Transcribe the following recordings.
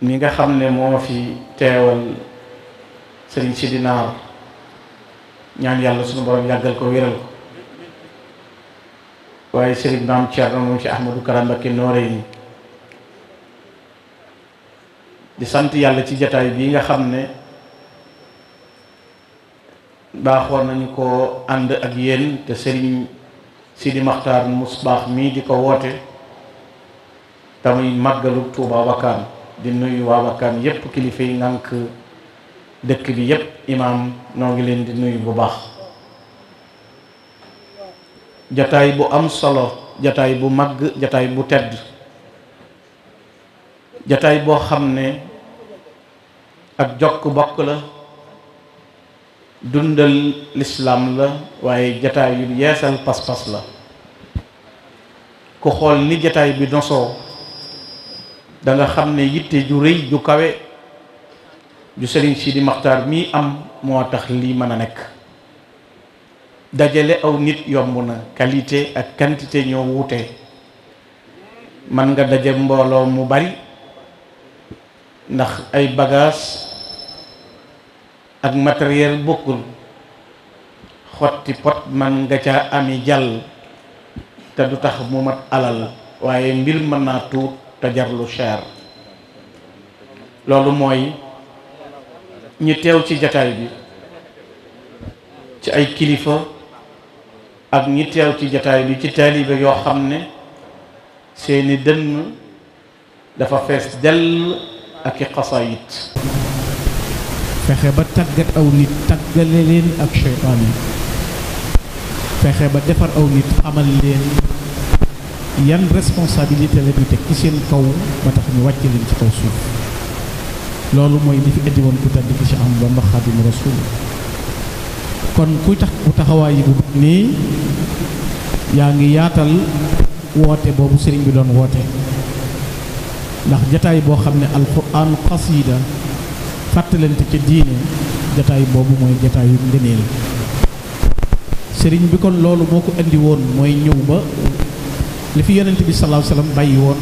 mi nga xam ne moo fi teewal sëriñ Sidi Naar ñaan yàlla sunu borom yàggal ko wéral ko waaye sëriñ Maam Thierno moom ci Ahmadou Kara Mbacké Noreyni di sant yàlla ci jataay bii nga xam ne baaxoon nañu ko ànd ak yéen te sëriñ Sidi Maxtaar Musbaax mii di ko woote tamuy màggalu Tuuba Wakkaan di nuyu waa Wakkaan yépp kilifa yi ngànk dëkk bi yépp imaam noo ngi leen di nuyu bu baax. jataay bu am solo, jataay bu màgg, jataay bu tedd, jataay boo xam ne ak jokk bokk la, dundal lislaam la, waaye jataay yu yeesal pas-pas la. ku xool ni jataay bi nosoo da nga xam ne yitte ju rëy ju kawe ju Sëriñ Sidi Maxtaar mii am moo tax lii mën a nekk. dajale aw nit yomb na, qualité ak quantité ñoo wuute. man nga daje mbooloo mu bari ndax ay bagage ak matériel bokkul. xotti pot man nga ca ami jàll te du tax mu mat alal, waaye mbir mën naa tuut te jar lu cher. loolu mooy ñi teew ci jataay bi ci ay kilifa ak ñi teew ci jataay bi ci taalibe yoo xam ne seeni dënn dafa fees dell ak i xasaayit. fexe ba tàggat aw nit tàggale leen ak seytaan yi, fexe ba defar aw nit xamal leen yan responsabilité la ñu teg ci seen kaw ba tax ñu wàcc leen ci kaw suuf. loolu mooy li fi indi woon ku tedd ki Cheikh Ahmadou Bamba Xaadimu Rasuul. kon ku tax bu taxawaay yi bu nii yaa ngi yaatal woote boobu sëriñ bi doon woote, ndax jataay boo xam ne alquran xasida fàttalante ca diine, jataay boobu mooy jataayu ngëneel. sëriñ bi kon loolu moo ko indi woon, mooy ñëw ba li fi yonent bi sallallahu alayhi wasallam bàyyi woon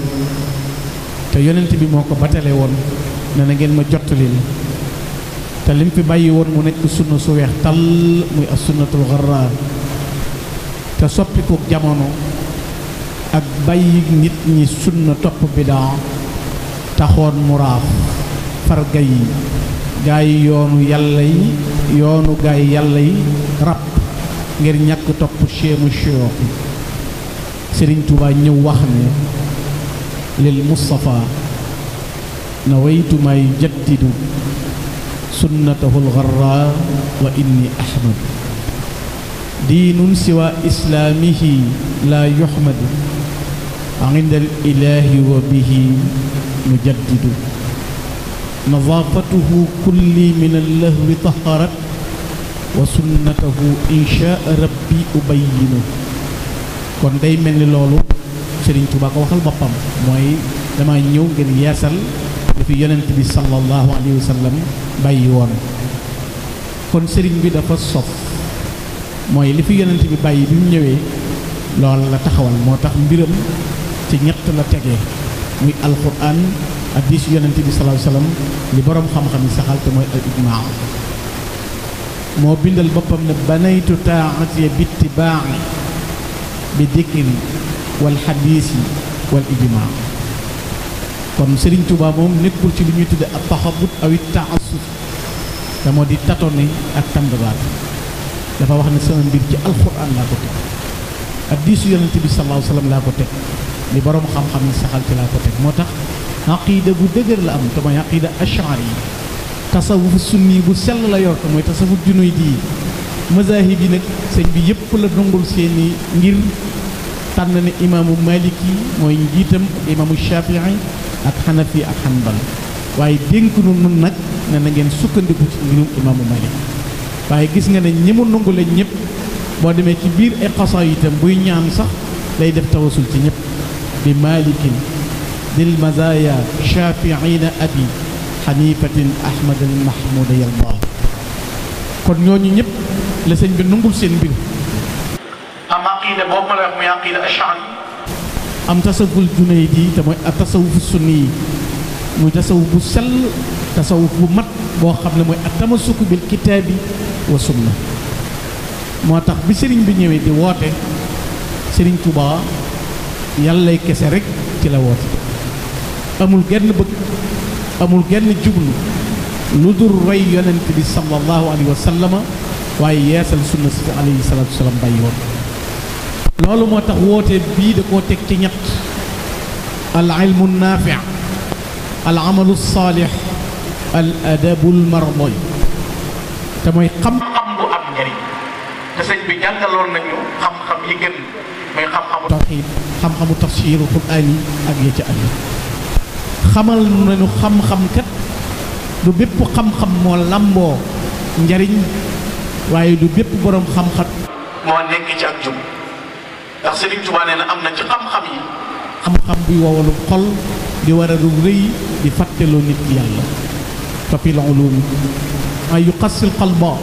te yonent bi moo ko batale woon ne na ngeen ma jottalil, te lim fi bàyyi woon mu nekk sunna su weex tàll muy as sunnatul xarra, te soppikook jamono ak bàyyi nit ñi sunna topp bidaa taxoon mu raaf farga yi gaa yi yoonu yàlla yi yoonu gaa yi yàlla yi rab ngir ñàkk topp cheemu cheikh. Sëriñ Tuubaa ñëw wax ne lil Mustafa nawaytu may jaddidu sunnatahu lgarra wa inni ahmad diinun siwa islaamihi la yuhmadu inda al ilahi wa bihi nujaddidu nadaafatuhu kulli min allahwi taharat wa sunnatahu inshaa rabbi ubayyinu. kon day mel ni loolu Sëriñ Tuubaa ko waxal boppam, mooy dama ñëw ngir yeesal li fi yonent bi sallallahu alayhi wa sallam bàyyi woon. kon sëriñ bi dafa sof, mooy li fi yonent bi bàyyi bi mu ñëwee loolu la taxawal. moo tax mbiram ci ñett la tegee, muy alquran, hadiis yonent bi sallallahu alayhi wa sallam, li boroom xam-xam yi saxal te mooy al ijmaa. moo bindal boppam ne banaytu taa'ati bittibaa'i bi dikri wal xadiisi wal ijmaa. kon Sëriñ Tuubaa moom nekkul ci li ñuy tudde ak taxabut aw it taassuf, te moo di tatone ak tàmbalaat. dafa wax ne sama mbir ci alxuraan laa ko teg, hadiisu yonent bi sallallahu alayhi wa sallam laa ko teg, li boroom xam-xam yi saxal ci laa ko teg. moo tax aqiida bu dëgër la am, te mooy aqiida ash'ari yi. tasawuf sunni bu sell la yor, te mooy tasawuf junayd yi. mazahib yi nag sëñ bi yëpp la nangul seeni ngir tànn ne imaamu maliki mooy njiitam, ak imaamu shafii ak xanafi ak xanbal, waaye dénk nu nun nag ne na ngeen sukkandiku ci ngirum imaamu malik. waaye gis nga ne ñi mu nangule ñëpp boo demee ci biir ay xasaa itam buy ñaan sax day def tawasul ci ñëpp bi malikin dil mazaya shafiina abi xanifatin ahmad al mahmuda yallah. kon ñooñu ñëpp la sëñ bi nungul seen mbir. am aqida boobu ma la wax muy aqida ash'ari, am tasawuful junaydi te mooy ak tasawufu sunni yi, muy tasawuf bu sell tasawuf bu mat boo xam ne mooy at-tamassuku bil kitaabi wa sunna moo tax bi sëriñ bi ñëwee di woote sëriñ Tuubaa yàllay kese rek ci la woote amul genn bëgg amul genn jublu lu dul roy yonent bi sallallahu alayhi wa sallama waaye yeesal sunna si alayhi salaatu wa salaam bàyyi woon loolu moo tax woote bii da koo teg ci ñett al ilmu naafi' al amalu saalix al adabul marmoy te mooy xam-xam bu am njëriñ te sëñ bi jàngaloon nañu xam-xam yi gën mooy xam-xamu tawxiid xam-xamu tafsiiru quraan yi ak ya ca aju xamal nañu xam-xam kat du bépp xam-xam moo lamboo njariñ waaye du bépp boroom xam-xam moo nekk ci ak jub ndax Sëriñ Tuubaa nee na am na ci xam-xam yi xam-xam buy wowalu xol di war a rëy di fàtteloo nit ki yàlla fa fil ulumi ay yuqassil qalba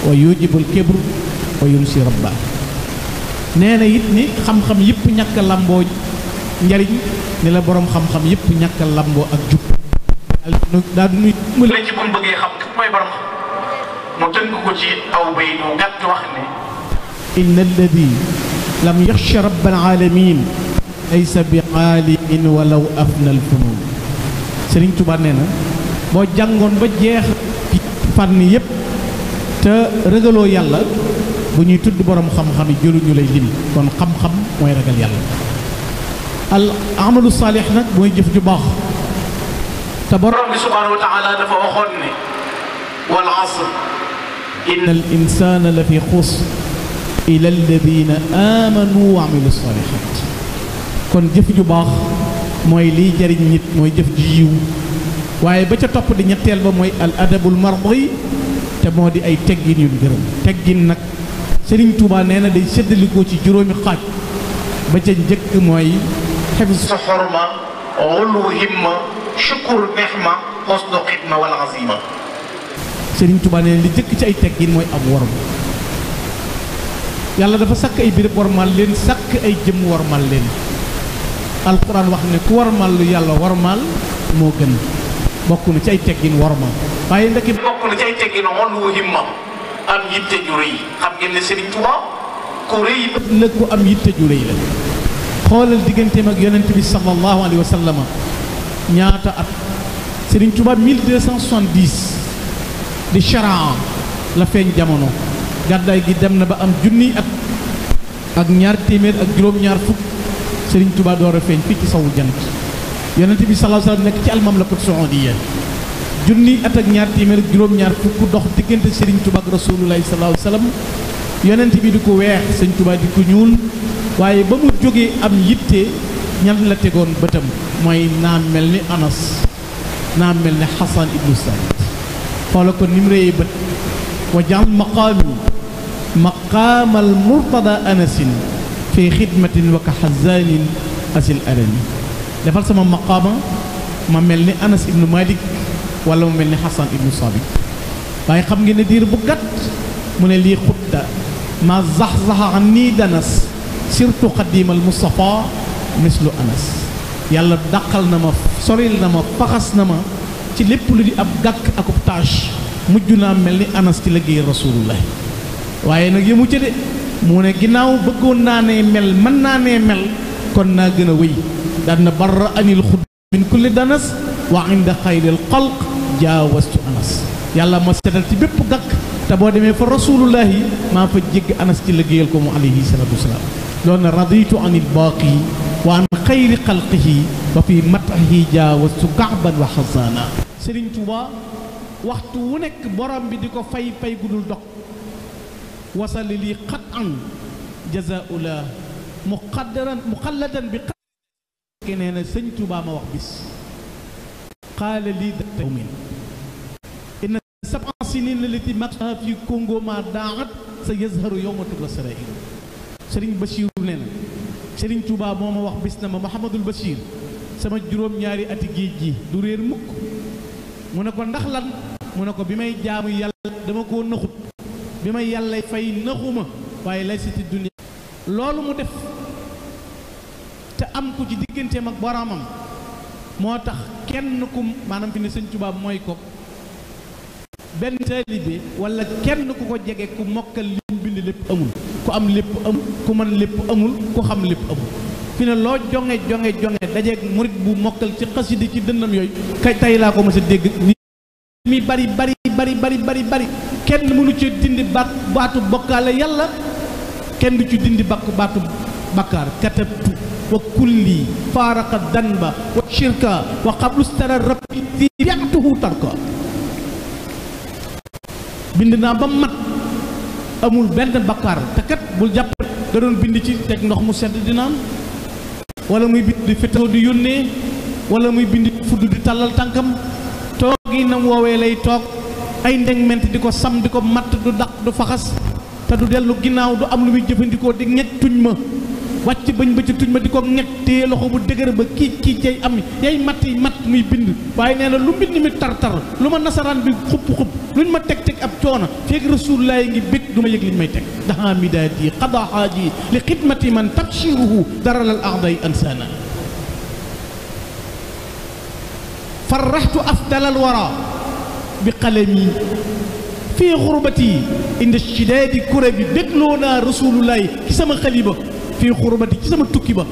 wa yujibul kibr wa yunsi rabba nee na it ni xam-xam yëpp ñàkk a lamboo njariñ ni la boroom xam-xam yëpp ñàkk a lamboo ak jub daa du nuy la ci buñ bëggee xam mooy borom mu tënk ko ci aw bay mu gàtt wax ne inna alladi lam yaxsha rabbal alamin laysa bi aalimin walaw afna al funun Sëriñ Tuubaa nee na boo jàngoon ba jeex fànn yépp te ragaloo yàlla bu ñuy tudd borom xam-xam yi jëluñu lay lim kon xam-xam mooy ragal yàlla al amalu saalix nag mooy jëf ju baax te borom bi subhaanahu wa taala dafa waxoon ne wal asr inna al insana la fi xusr illa alladina amanu wa amilu salihat kon jëf ju baax mooy liy jariñ nit mooy jëf ju yiw waaye ba ca topp di ñetteel ba mooy al adabul mardi te moo di ay teggin yu gërëm teggin nag Sëriñ Tuubaa nee na day séddalikoo ci juróomi xaaj ba ca njëkk mooy xifz xorma ulu himma shukur nexma xosnu xidma wal azima Sëriñ Tuubaa nee na li jëkk ci ay teggin mooy ab worm yàlla dafa sàkk ay béréb warmal leen sàkk ay jëmm warmal leen alquran wax ne ku warmal lu yàlla warmal moo gën bokk na ci ay teggin warmal waaye ndeke bokk na ci ay teggin ulu himma am yitte ju rëy xam ngeen ne Sëriñ Tuubaa ku rëy la ku am yitte ju rëy la xoolal digganteem ak yonent bi sallallahu alayhi wa sallama ñaata at Sëriñ Tuubaa 1270 di charaa la feeñ jamono gàddaay gi dem na ba am junni at ak ñaar téeméer ak juróom-ñaar fukk Sëriñ Tuubaa door a feeñ fii ci sawu jant yonent bi sallallahu alayhi wa sallam nekk ci almamlakatu saoudiya junni at ak ñaar téeméer ak juróom-ñaar fukk dox diggante Sëriñ Tuubaa ak rasulullahi sallallahu alayhi wa sallam yonent bi di ko weex Sëriñ Tuubaa di ko ñuul waaye ba mu jógee am yitte ñan la tegoon bëtam mooy naa mel ni Anas naa mel ni Xasan ibnu Saabit xoola ko ni mu réyee bët wa jaal maqaamal murtada anasin fi xidmatin wa ka xazaanin asil alami defal sama maqaama ma mel ni Anas ibnu Malik wala mu mel ni Xasan ibnu Saabit waaye xam ngeen ne diir bu gàtt mu ne lii xutta ma zaxzaxa an nii danas surtout xadimal Mustafa mislu Anas yàlla dàqal na ma soril na ma faxas na ma ci lépp lu di ab gàkk akub tâche mujj naa mel ni Anas ci liggéey rasulullah waaye nag yëmu ca de mu ne ginnaaw bëggoon naa ne mel mën naa ne mel kon naa gën a wéy daan na barra anil xud min kulli danas wa inda xayril xalq jaawastu Anas yàlla ma setal ci bépp gàkk te boo demee fa rasulullahi maa fa jégg Anas ci liggéeyal ko mu alayhi salatu wasalaam loolu na raditu anil baaqi wa an xayri xalqihi wa fi matahi jaawastu kaaban wa xasaana Sëriñ Tuubaa waxtu wu nekk borom bi di ko fay fay gudul dog wasali lii xat an jazaula muqalladan bi nee na Sëriñ Tuubaa ma wax bis qaala lii dawmin inna sab'a sinin lati maqtaha fi Congo ma daat sa yazharu yawma tubla sarair Sëriñ Bachir nee na Sëriñ Tuubaa moo ma wax bis na ma Mouhamadul Bachir sama juróom-ñaari ati géej gi du réer mukk mu ne ko ndax lan mu ne ko bi may jaamu yàlla dama koo naxut bi may yàlla fay naxuma waaye lay siti dunya loolu mu def te am ko ci digganteem ak boromam moo tax kenn ku maanaam fi ne sëñ Tuubaa mooy ko benn taalibe wala kenn ku ko jege ku mokkal lim bind lépp amul ku am lépp amul ku mën lépp amul ku xam lépp amul fi ne loo jonge dajeeg murit bu mokkal ci xasida ci dënnam yooyu kay tey laa ko mës a dégg mi bari kenn mënu ci dindi baatu bokkaale yàlla kenn du ci dindi baatu bakkaar katabtu wa kulli faaraqa danba wa shirka wa qablu stara rabbi fi bi'atuhu tarka bind naa ba mat amul benn bakkaar te kat bul jàpp da doon bind ci teg ndox mu sedd di naan wala muy bind di fetoo di yónnee wala muy bind fudd di tàllal tànkam toog yi nam woowee lay toog ay ndegment di ko sam di ko matt du daq du faxas te du dellu ginnaaw du am lu muy jëfandikoo di ñett tuñ ma wàcc bañ ba ci tuñ ma di ko ñett téye loxo bu dëgër ba kii cay am yay matt yi matt muy bind waaye nee na lu mbind mi tar lu ma nasaraan bi xupp luñ ma teg ab coono feeg rasulullah ngi bég du ma yëg liñ may teg daha midaadi qada haaji li xidmati man tabshiruhu daralal a'day ansana farraxtu afdalal wara bi qalami fii xurbati inda shidaadi kure bi bégloo naa rasulullah ci sama xaliba fii xurbati ci sama tukki ba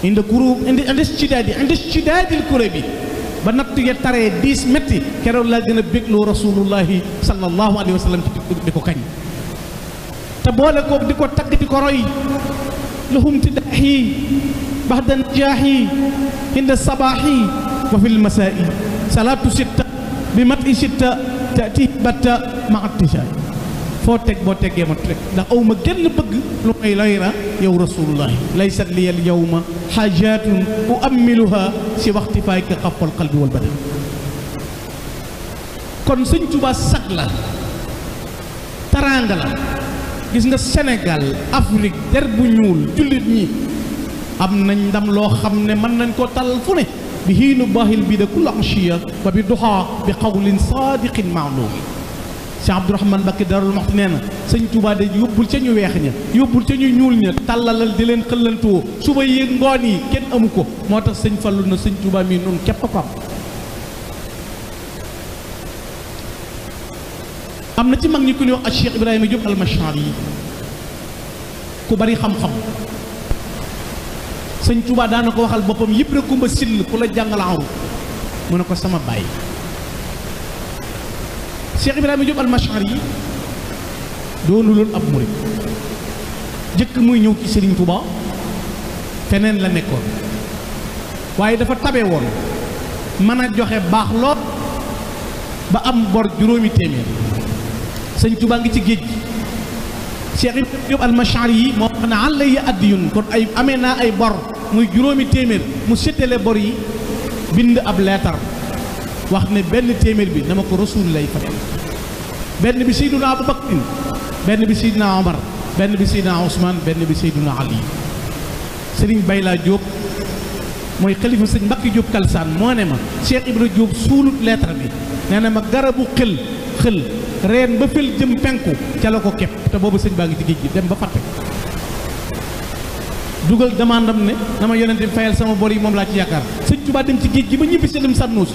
inda shidaadil kure bi ba natt ya taree 10 metti keroog laa gën a bégloo rasulullahi sallallahu alayhi wa sallam ci di ko kañ te boole koog di ko tagg di ko roy lahum tidaahi baxda najaahi inda sabaahi wa fil masaa'i salaatu sitta bi mat i sitta taati batta ma attisha foo teg boo teggee ma teg ndax aw ma genn bëgg lu may layra yow rasulullahi laysat liya al yawma xaajaatun uammiluha si waxti faay ka xappal qalbi wal badan kon sëñ Tuubaa sag la taraanga la gis nga Sénégal Afrique der bu ñuul jullit ñi am nañ ndam loo xam ne mën nañ koo talal fu ne bi hiinu baahil bi da kul ashiya wa bi duhaa bi qawlin saadiqin ma'luum Cheikh Abdourahmane Mbacké Darou Mouhty nee na sëñ Touba de yóbbul ca ñu weex ña yóbbul ca ñu ñuul ña tàllalal di leen xëllantoo suba yi ngoon yi kenn amu ko moo tax sëñ Fallu na sëñ Touba mii noonu képp ko am na ci mag ñi ku ñuy wax ak Cheikh Ibrahima Diop al-Mashari yi ku bari xam-xam sëñ Touba daana ko waxal boppam yëpp rek kumba sill ku la jàngal aru mu ne ko sama baay Cheikh Ibrahima Diop al-Mashari yi doonu loon ab murit jëkk muy ñëw ci Serigne Touba feneen la nekkoon waaye dafa tabe woon mën a joxe baax lool ba am bor juróomi téeméer sëñ Touba ngi ci géej gi Cheikh Ibrahima Diop al-Mashari yi moo wax ne àll yi addiyun kon ay amee naa ay bor muy juróomi téeméer mu séddale bor yi bind ab leetar wax ne benn téeméer bi dama ko rasul lay fayal benn bi Seydina Abu Bakrin benn bi Seydina Omar benn bi Seydina Ousmane benn bi Seydina Ali Serigne Bayla Diop mooy xalifa sëñ Mbacke Diop Kalsaan moo ne ma Cheikh Ibra Diop suulut lettre bi nee na ma garabu xël reen ba fël jëm penku ca la ko kepp te boobu sëñ baa ngi ci géej gi dem ba fàtte dugal demandam ne na ma yonente bi fayal sama bor yi moom laa ci yaakaar sëñ Touba dem ci géej gi ba ñibbi si dem sànnoosi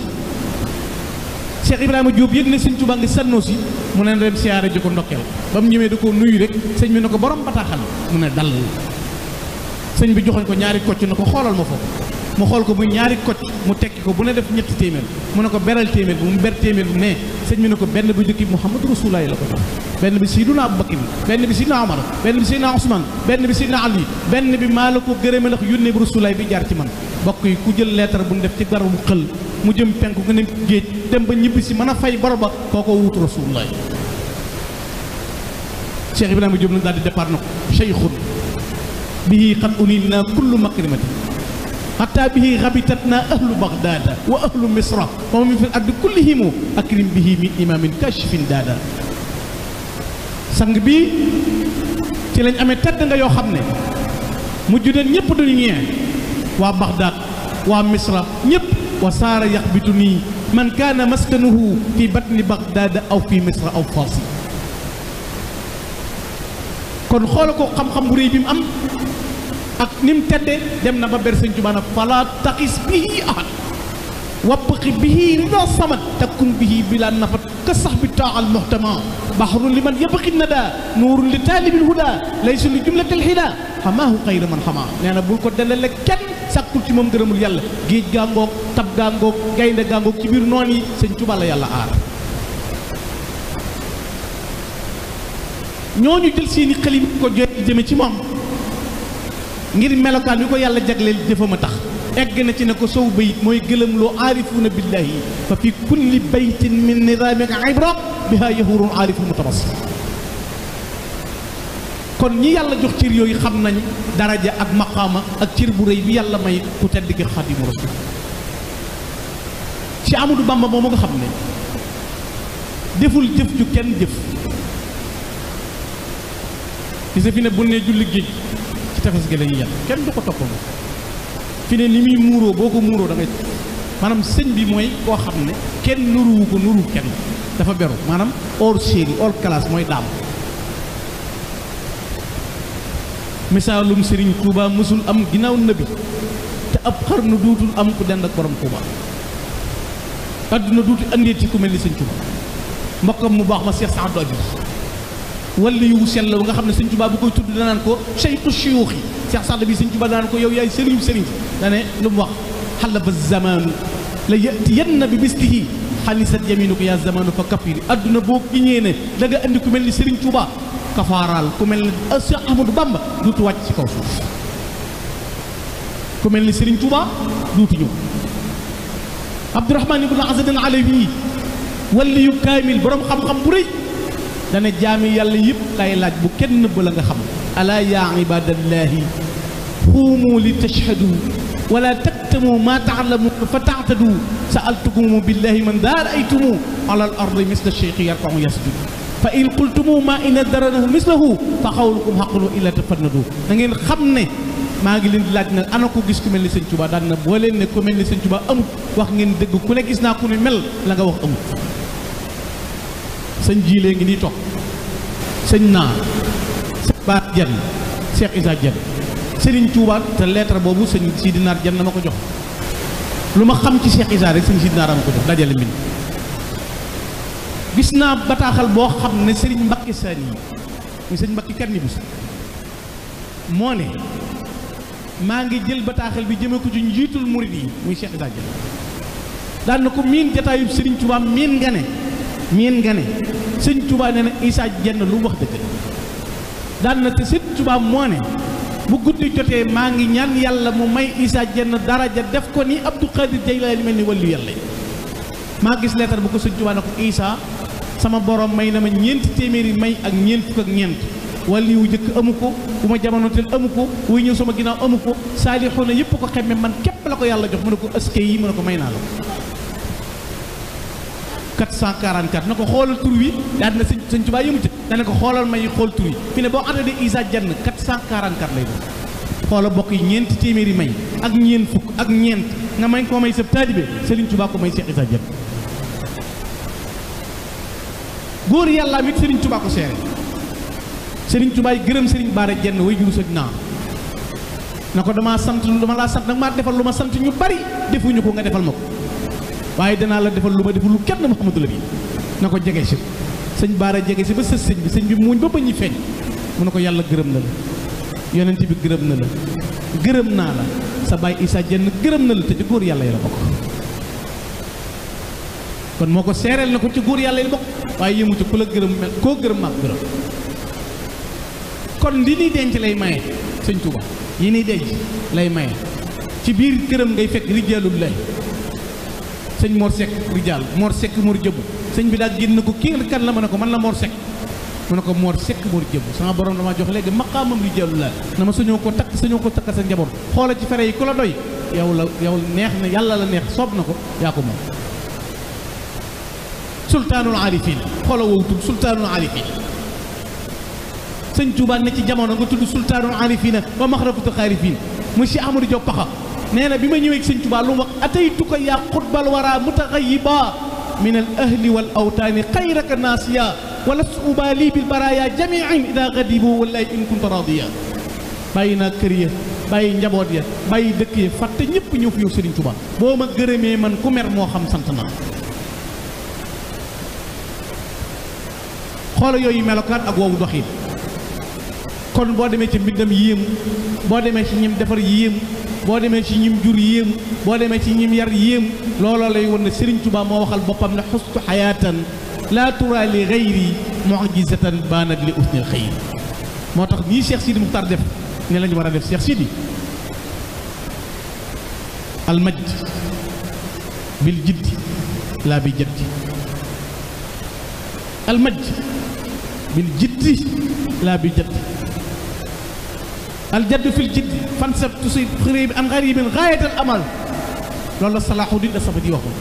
Cheikh Ibrahima Diop yëg ne sëñ Touba ngi sànnoosi mu ne dem siyaare ji ko ndokkeel ba mu ñëwee da ko nuyu rek sëñ bi ne ko borom bataaxal mu ne dal sëñ bi joxoñ ko ñaari kocc na ko xoolal ma foofu mu xool ko muy ñaari kocc mu tekki ko bu ne def ñetti téeméer mu ne ko beral téeméer bu mu ber téeméer bu ne sëñ bi ne ko benn bu njëkk bi Muhammadu Rasulullaah la ko jox benn bi Seydina Abu Bakr benn bi Seydina Omar benn bi Seydina Ousmane benn bi Seydina Ali benn bi maa la ko gërëme ndax yónnee bu Rasulullaah bi jaar ci man bokk yi ku jël lettre bu ñu def ci garabu xël mu jëm penku nga ne géej dem ba ñibbi si mën a fay bor ba kooko wuutu Rasulullaah Cheikh Ibrahima Diop nag daal di départ na ko cheikhun bihi xat unil naa kullu makrimati xataa bihi xabitat naa ahlu baghdada wa ahlu misra wa min fi ardi kullihimu akrim bihi min imamin kashifin daada sang bi ci lañ amee tedd nga yoo xam ne mujj na ñëpp duñu ñee waa baghdad waa misra ñëpp wa saara yaxbitu nii man kaana maskanuhu fi batni baghdada aw fi misra aw faasi kon xoola ko xam-xam bu réy bi mu am ak ni mu tedde dem na ba ber sëñ Tuubaa nag fala taqis bihi ahad wabqi bihi rida samad takun bihi bila nafat ka sax bi taaxal muhtama baxrun li man yabqi nada nuurun li taalibil huda laysu li jumlatil hida xamaahu xayra man xamaa nee na bul ko delale kenn sàkkul ci moom gërëmul yàlla géej gaa ngoog tab gaa ngoog gaynde gaa ngoog ci biir noon yi sëñ Tuubaa la yàlla aar ñooñu jël seeni xalim ko jëme ci moom ngir melokaan wi ko yàlla jagleel jëfam a tax egg na ci ne ko sow bayit mooy gëlëm loo aarifuuna billahi fa fi kulli baytin min nidaamika ibra biha yahurun aarifu mutabassim kon ñi yàlla jox cër yooyu xam nañ daraja ak maqaama ak cër bu rëy bi yàlla may ku tedd ki Xaadimu Rasuul ci Amadou Bamba moomu nga xam ne deful jëf ju kenn jëf gis fi ne bu ne julli géej ci tefes gi la ñuy yem kenn du ko toppam fi ne ni muy muuroo boo ko muuroo da ngay maanaam sëñ bi mooy koo xam ne kenn nuruwu ko nuru kenn dafa beru maanaam hors série hors classe mooy daam misaalum Sëriñ Tuuba mësul am ginnaaw nabi te ab xarnu duutul am ku dend ak borom Tuuba adduna duutu andee ci ku mel ni sëñ Tuuba mbokkam mu baax ma Seex Saadu Abi walla yu sell nga xam ne sëñ Tuuba bu koy tudd danaan ko seytu siyuux yi Seex Saadu bi sëñ Tuuba danaan ko yow yaay sëriñu sëriñ dane lu mu wax xalaba zamaanu la yatiyanna bi mislihi xalisat yaminu ko yaa zamaanu fa kafiri adduna boo giñee ne da nga andi ku mel ni Sëriñ Tuuba kafaaraal ku mel ni Seex Ahmadu Bamba duutu wàcc ci kaw suuf ku mel ni Sëriñ Tuuba duutu ñëw Abdurahmaan ibnu Azadin Alawi walla yu kaamil borom xam-xam bu rëy dana jaami yàlla yëpp lay laaj bu kenn nëbb la nga xam alaa yaa ibadallahi xuumu li tashhadu wala taktamu ma taalamu fa taatadu saaltukumu billahi man daar aytumu ala al ardi misla cheikhi yarfahu yasjud fa in qultumu ma ina daranahu mislahu fa xawlukum xaqulu illa tafannadu da ngeen xam ne maa ngi leen di laaj nag ana ko gis ku mel ni sëñ Tuuba daan na boo leen ne ku mel ni sëñ Tuuba amut wax ngeen dëgg ku ne gis naa ku ne mel la nga wax amut sëñ jiilee ngi nii toog sëñ naar sëñ baar jenn Cheikh Issa Dieng Sëriñ Tuuba te lettre boobu sëñ Sidi Naar Dieng na ma ko jox lu ma xam ci Cheikh Issa rek sëñ Sidi Naar ma ko jox dajale mbind gis naa bataaxal boo xam ne Sëriñ Mbàkke Saan yi muy sëñ Mbàkke Kanni Bousso moo ne maa ngi jël bataaxal bi jëme ko ci njiitul murid yi muy Cheikh Issa Dieng daan na ko miin jataayub Sëriñ Tuuba miin nga ne sëñ Tuuba nee na Issa Dieng lu mu wax dëgg daan na te sëñ Tuuba moo ne bu guddi jotee maa ngi ñaan yàlla mu may Issa Dieng daraja def ko ni Abdou Khadir Jaylaani mel ni wàllu yàlla yi maa gis leetar bu ko sëñ Tuuba ne ko Issa sama borom may na ma ñeenti téeméeri may ak ñeent fukk ak ñeent wàllu wu jëkk amu ko bu ma jamonoteel amu ko wuy ñëw sama ginnaaw amu ko saalixoona yëpp ko xemme man képp la ko yàlla jox mu ne ko askay yi mu ne ko may naa la ko 444 na ko xoolal tur wi daal dina sëñ Tuubaa yëmu ci dana ko xoolal may xool tur wi fi ne boo àndee Issa Dieng 444 lay doon xoola bokk yi ñeenti téeméeri may ak ñeent fukk ak ñeent nga may koo may sa taalibe Sëriñ Tuubaa ko may Cheikh Issa Dieng góor yàlla mit Sëriñ Tuubaa ko seere Sëriñ Tuubaa yi gërëm Sëriñ Baara Dieng way juru sëñ naa na ko dama laa sant nag maa defal lu ma sant ñu bari defuñu ko nga defal ma ko waaye danaa la defal lu ma deful lu kenn Muhammadu la bi na ko jege si sëñ Baara jege si ba sës sëñ bi muuñ ba bañ ñi feeñ mu ne ko yàlla gërëm na la yonent bi gërëm na la gërëm naa la sa baay Issa Dieng gërëm na la te ci góor yàlla yi la bokk kon moo ko seereel na ko ci góor yàlla yi la bokk waaye yëmu ci ku la gërëm mel koo gërëm maak gërëm kon li ñuy denc lay maye sëñ Touba yi ñuy denc lay maye ci biir këram ngay fekk rijaalul lay sëñ Mor Seck rijaal Mor Seck Mor jëbb sëñ bi daal génn ko kii kan la ma ne ko man la Mor Seck mu ne ko Mor Seck Mor jëbb sama borom dama jox léegi maqaamam rijaalul lay na ma sañoo ko takk sa njaboot xoola ci fere yi ku la doy yow neex na yàlla la neex soob na ko yaa ko moom sultaanul aarifin xoola wow tudd sultaanul aarifin sëñ Tuubaa ne ci jamono nga tudd sultaanul aarifina wa maxrafatul xaarifin mu Cheikh Amadou Diop Paxa nee na bi ma ñëwee sëñ Tuubaa lu mu wax ataytuka yaa xutbal wara mutaxayiba min al ahli wal awtaani xayraka naasiya wala suubaali bil baraaya jamiin ida gadibu wallahi in kunta radiya bàyyi naa kër ya bàyyi njaboot ya bàyyi dëkk ya fàtte ñëpp ñëw fi yow Serigne Touba boo ma gërëmee man ku mer moo xam sant naa xoola yooyu melokaan ak woowu doxin kon boo demee ci mbindam yéemu boo demee ci ñim defar yéemu boo demee ci ñim jur yéemu boo demee ci ñim yar yéemu looloo lay won ne Serigne Touba moo waxal boppam ne xustu xayaatan laa tura li gayri mu'jizatan baanat li usnil xayri moo tax nii Cheikh Sidi Muxtaar def ne lañu war a def Cheikh Sidi al majd bil jiddi laa bi jaddi al majd bil jiddi laa bi jaddi al jaddu fil jiddi fansab tusib xarib an garibin gaayatal amal loolu la Salaahuddin As-Safadi waxoon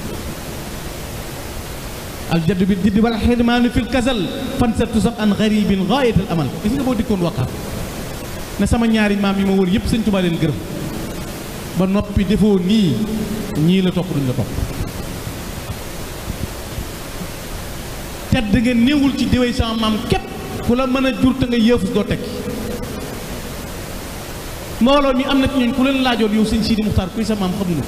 al jaddu bil jiddi wal xirmaanu fil kasal fansab tusib an garibin gaayatal amal gis nga boo dikkoon wakkaat ne sama ñaari maam yi ma wër yëpp Sëñ Tuubaa leen gërëm ba noppi defoo nii ñii la topp duñ la topp tedd nga néewul ci déwéy sama maam képp ku la mën a jur te nga yëfus doo tekki mbooloo mi am na ci ñooñ ku leen laajoon yow Sëñ Sidi Muxtaar kuy sa maam xamuñu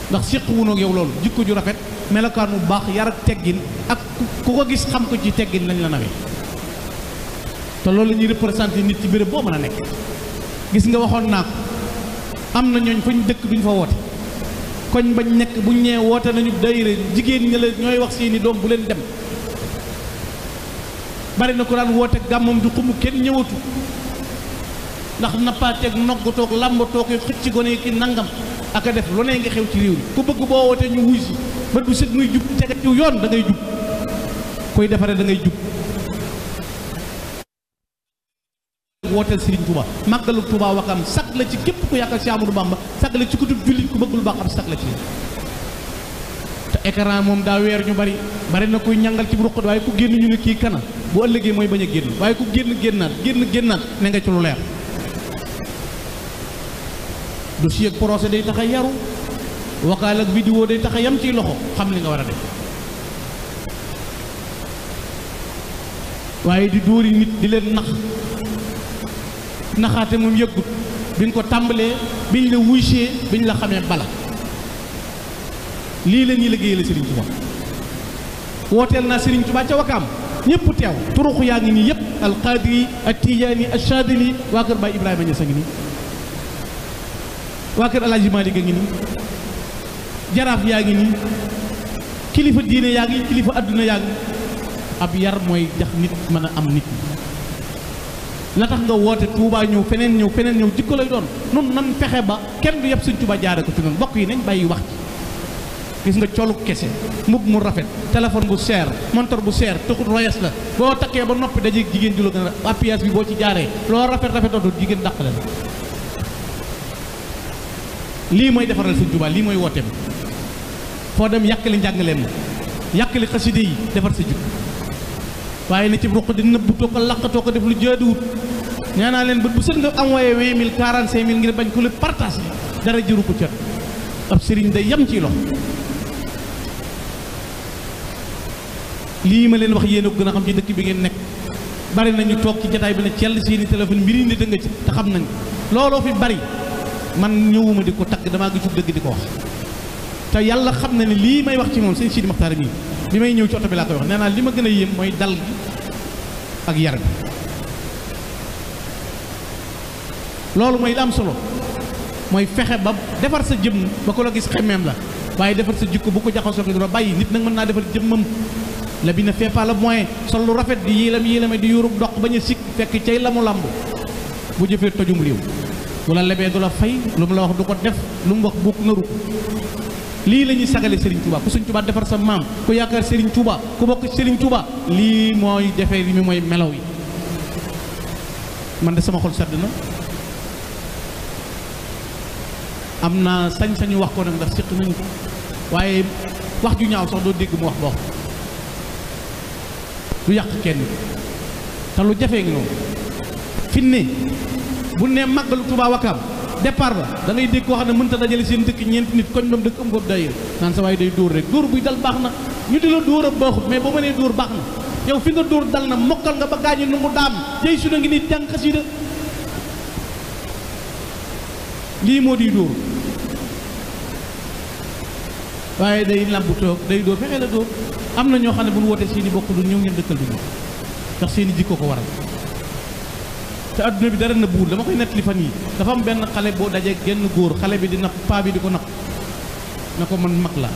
ndax séq wunoog yow loolu jikko ju rafet melokaan bu baax yar ak teggin ak ku ko gis xam ko ci teggin lañ la nawee te loolu la ñuy représenté nit ci béréb boo mën a nekk gis nga waxoon naa ko am na ñooñ fañ dëkk duñ fa woote koñ bañ nekk buñ ñee woote nañu daayira jigéen ñi la ñooy wax seeni doom bu leen dem bari na ko daan woote gàmmam du xumu kenn ñëwatu ndax nappaateeg noggatoog làmbatoog xëcc gone ki nangam ak a def lu ne nga xew ci réew mi ku bëgg boo wootee ñu wuy si ba du set muy jub tege ci yoon da ngay jub koy defaree da ngay jub wooteel Serigne Touba màggalu Touba Wakam sag la ci képp ku yaakaar Cheikh Amadou Bamba sag la ci kutub jullit ku bëggul baax am sag la ci te écran moom daa weer ñu bari na kuy ñangal ci ruq waaye ku génn ñu ne kii kana bu ëllëgee mooy bañ a génn waaye ku génnaat ne nga ci lu leer dossier ak procès day tax a yaru vocal ak vidéo day tax a yam ciy loxo xam li nga war a def waaye di dóori nit di leen naxaate moom yëggut bi nga ko tàmbalee biñ la wuysee biñ la xamee bala lii la ñuy liggéey la Serigne Touba wooteel naa Serigne Touba ca Wakaam ñëpp teew turuxu yaa ngi nii yëpp alqaadiri attijaani achadili waa kër Baay Ibrahima Ñas a ngi nii waa kër Alaaji Maalik a ngi nii jaraaf yaa ngi nii kilifa diine yaa ngi kilifa adduna yaa ngi ab yar mooy jax nit mën a am nit la tax nga woote Touba ñëw feneen ñëw jikko lay doon nun nan fexe ba kenn du yëpp Sëñ Touba jaare ko ci noonu mbokk yi nañ bàyyi wax ci gis nga colu kese mbubb mu rafet téléphone bu seer montor bu seer taxut royes la boo takkee ba noppi daje jigéen ju la gën a appuyage bi boo ci jaaree loo rafet dootul jigéen dàqale la lii mooy defaral Sëñ Touba lii mooy wooteem foo dem yàkkali njàngaleem la yàkkali xaside yi defar sa jikko waaye na ci ruq di nëbbutoo ko laqatoo ko def lu jaaduwut nee naa leen bët bu sët nga am waaye 20 000 45 000 ngir bañ ko le partage dara jëru ko cat ab sëriñ day yam ciy loxo lii ma leen wax yéen a ko gën a xam ci dëkk bi ngeen nekk bari nañu toog ci jataay bi ne cell seeni téléphone mbiri nit a nga ci te xam nañ looloo fi bari man ñëwuma di ko tagg damaa gisul dëgg di ko wax te yàlla xam na ne lii may wax ci moom Sëñ Sidi Muxtaar mii bi may ñëw ci oto bi laa koy wax nee naa li ma gën a yéem mooy dal gi ak yar bi loolu mooy la am solo mooy fexe ba defar sa jëmm ba ko la gis xemmeem la waaye defar sa jikko bu ko jaxasoo ko dara bàyyi nit nag mën naa defar jëmmam la bi ne fait pas le moyen sol lu rafet di yéelame di yurub dox bañ a sikk fekk cay la mu làmb bu jëfee tojum réew bu la lebee du la fay lu mu la wax du ko def lu mu wax bokk naru ko lii la ñuy sagale Serigne Touba ku Serigne Touba defar sa maam ku yaakaar Serigne Touba ku bokk Serigne Touba lii mooy defee li mi mooy melaw yi man de sama xol sedd na am naa sañ-sañu wax ko nag ndax séq nañu ko waaye wax ju ñaaw sax doo dégg mu wax ba wax du yàq kenn te lu jafee ngi noonu fi ne bu ne màggalu Touba Wakam départ ba da ngay dégg koo xam ne mënta dajale seen dëkk ñeenti nit koñ bam dëkk am boobu dayir naan sa waaye day dóor rek dóor buy dal baax na ñu di la dóor a baaxut mais boo mënee dóor baax na yow fi nga dóor dal na mokkal nga ba gaañu nu mu daam jëy su na ngi ni jàng xasida lii moo di dóor waaye day làmbu toog day dóor fexe la dóor am na ñoo xam ne bu ñu wootee seeni bokk du ñëw ngeen dëkkal du ñu ndax seeni jikko ko waral te adduna bi dara na buur dama koy nettali fan yi dafa am benn xale boo dajee genn góor xale bi di napp paa bi di ko napp na ko man mag laa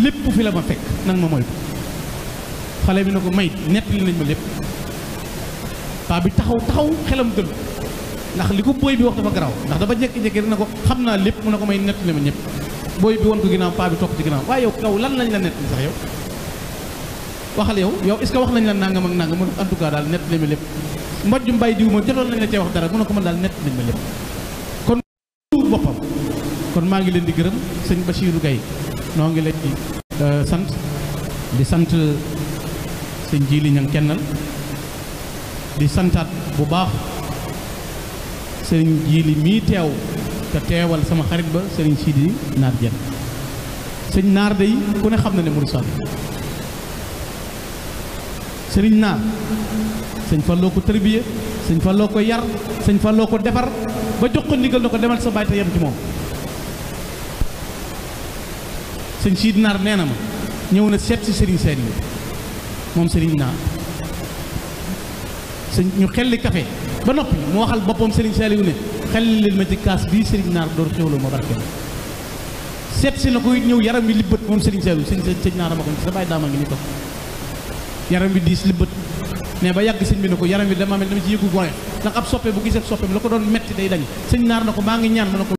lépp fi la ma fekk nag ma moytu xale bi na ko may nettali nañ ma lépp paa bi taxaw xelam dël ndax li ko booy bi wax dafa garaaw ndax dafa jékki-jékki rek na ko xam naa lépp mu ne ko may nettali ma ñëpp booy bi won ko ginnaaw paa bi topp ci ginnaaw waaye yow kaw lan lañ la nettali sax yow waxal yow est-ce que wax nañ la nangam ak nangam en tout cas daal nettali ma lépp mbojju mbay diw ma jotoon nañ la cee wax dara mu ne ko man daal nettali ma lépp kon tuur boppam kon maa ngi leen di gërëm sëñ Bachirou Gaye noo ngi leen di sant sëñ Jili Ñang kennal di santaat bu baax sëriñ Jili mii teew te teewal sama xarit ba sëriñ Sidi Naar Jenn sëñ Naar day ku ne xam na ne Mouride Sall sëriñ Naar sëñ Falloo ko tërbiye sëñ Falloo ko yar sëñ Falloo ko defar ba jox ko ndigal na ko demal sa baay te yem ci moom sëñ Sidi Naar nee na ma ñëw na seet si sëriñ seen yi moom sëriñ Naar sëñ ñu xelli café ba noppi mu waxal boppam sëriñ Saliou ne xelli leen ma ci kaas bii sëriñ Naar door xéwloo ma barkeel seet si na ko it ñëw yaram bi libbët moom sëriñ Saliou sëñ Naar ma ko sa bàyyi daama ngi ni ko yaram bi diis libbët mais ba yàgg sëñ bi ne ko yaram bi dama mel dama ci yëgu goye ndax ab soppe bu gisee soppeem la ko doon metti day dañ sëñ Naar na ko maa ngi ñaan ma ne ko